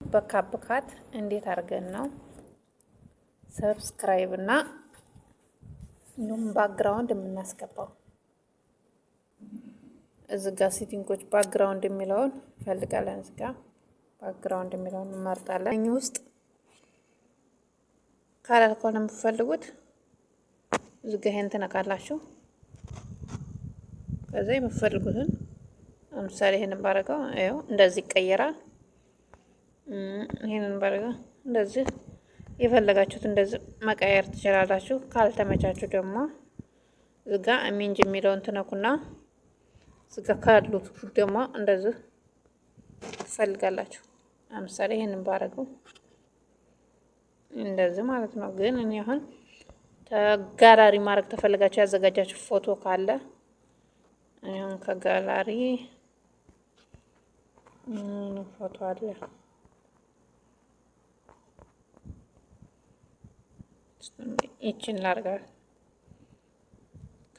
በ CapCut እንዴት አድርገን ነው subscribe እና እንዲሁም background የምናስገባው? እዚ ጋ setting ኦች background የሚለውን እንፈልጋለን። እዚ ጋ background የሚለውን እንመርጣለን። እኚህ ውስጥ color ከሆነ የምትፈልጉት እዚ ጋ ይሄን ትነካላችሁ። ከዛ የምትፈልጉትን፣ ለምሳሌ ይሄንን ባረገው ይኸው እንደዚህ ይቀየራል። ይሄንን ባረገው እንደዚህ፣ የፈለጋችሁት እንደዚህ መቀየር ትችላላችሁ። ካልተመቻችሁ ደግሞ እዚጋ image የሚለውን ትነኩና እዚጋ ካሉት ደግሞ እንደዚህ ትፈልጋላችሁ። ለምሳሌ ይሄንን ባረገው እንደዚህ ማለት ነው። ግን እኔ አሁን ከጋላሪ ማድረግ ተፈልጋችሁ ያዘጋጃችሁ ፎቶ ካለ፣ አሁን ከጋላሪ ፎቶ አለ፣ ይችን ላርጋል።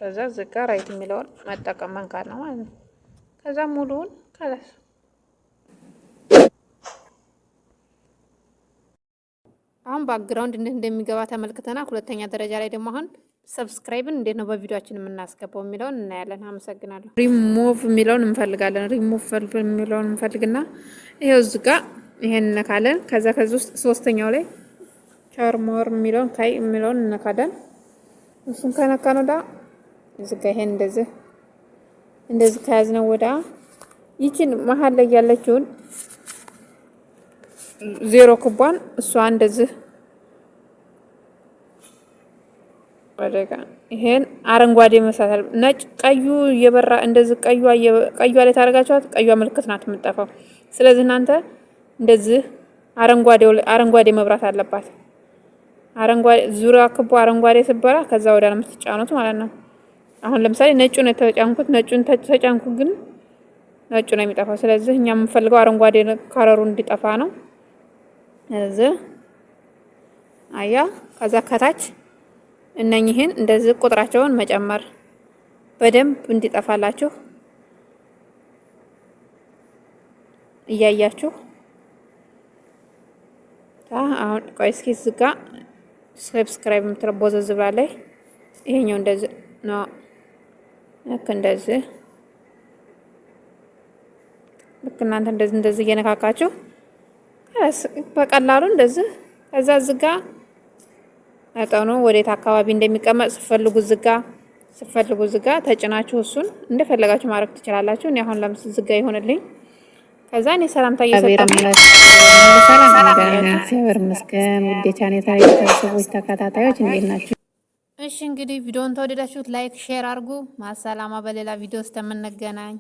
ከዛ ዝጋ right የሚለውን መጠቀም መንካት ነው ማለት ነው። ከዛ ሙሉውን ከላስ። አሁን background እንዴት እንደሚገባ ተመልክተናል። ሁለተኛ ደረጃ ላይ ደግሞ አሁን subscribe ን እንዴት ነው በቪዲዮአችን የምናስገባው የሚለውን እናያለን። አመሰግናለሁ። ሪሙቭ የሚለውን እንፈልጋለን። ሪሙቭ የሚለውን እንፈልግና ይሄው እዚህ ጋር ይሄን እነካለን። ከዛ ከዚህ ውስጥ ሶስተኛው ላይ ቻርሞር የሚለውን ካይ የሚለውን እነካለን። እሱን ከነካን ወዳ እዚህ ጋር ይሄን እንደዚህ እንደዚህ ከያዝነው ወዳ ይችን መሀል ላይ ያለችውን ዜሮ ክቧን እሷ እንደዚህ ወደጋ ይሄን አረንጓዴ መሳተል ነጭ ቀዩ እየበራ እንደዚህ ቀዩ ላይ ታደርጋችኋት ቀዩ ምልክት ናት የምጠፋው። ስለዚህ እናንተ እንደዚህ አረንጓዴ መብራት አለባት። አረንጓዴ ዙሪያ ክቡ አረንጓዴ ስበራ ከዛ ወዲያ ነው የምትጫኑት ማለት ነው። አሁን ለምሳሌ ነጩን የተጫንኩት፣ ነጩን ተጫንኩ፣ ግን ነጩ ነው የሚጠፋው። ስለዚህ እኛ የምንፈልገው አረንጓዴ ከለሩ እንዲጠፋ ነው። እዚህ አያ ከዛ ከታች እነኚህን እንደዚህ ቁጥራቸውን መጨመር በደንብ እንዲጠፋላችሁ እያያችሁ። አሁን ቆይ እስኪ እዚህ ጋ subscribe የምትለው ቦዘዝ ብላለች። ይሄኛው እንደዚህ ነው። ልክ እንደዚህ፣ ልክ እናንተ እንደዚህ እንደዚህ እየነካካችሁ በቀላሉ እንደዚህ። ከዛ እዚህ ጋ መጠኑ ወዴት አካባቢ እንደሚቀመጥ ስፈልጉ ዝጋ ስፈልጉ ዝጋ ተጭናችሁ እሱን እንደፈለጋችሁ ማድረግ ትችላላችሁ። እኔ አሁን ለምስ ዝጋ ይሆንልኝ። ከዛ እኔ ሰላምታ እየሰጠሁ እግዚአብሔር ይመስገን። ውድ የቻኔታ ቤተሰቦች ተከታታዮች እንዴት ናቸው? እሺ እንግዲህ ቪዲዮን ተወደዳችሁት like፣ share አድርጉ። ማሰላማ፣ በሌላ ቪዲዮ እስከምንገናኝ።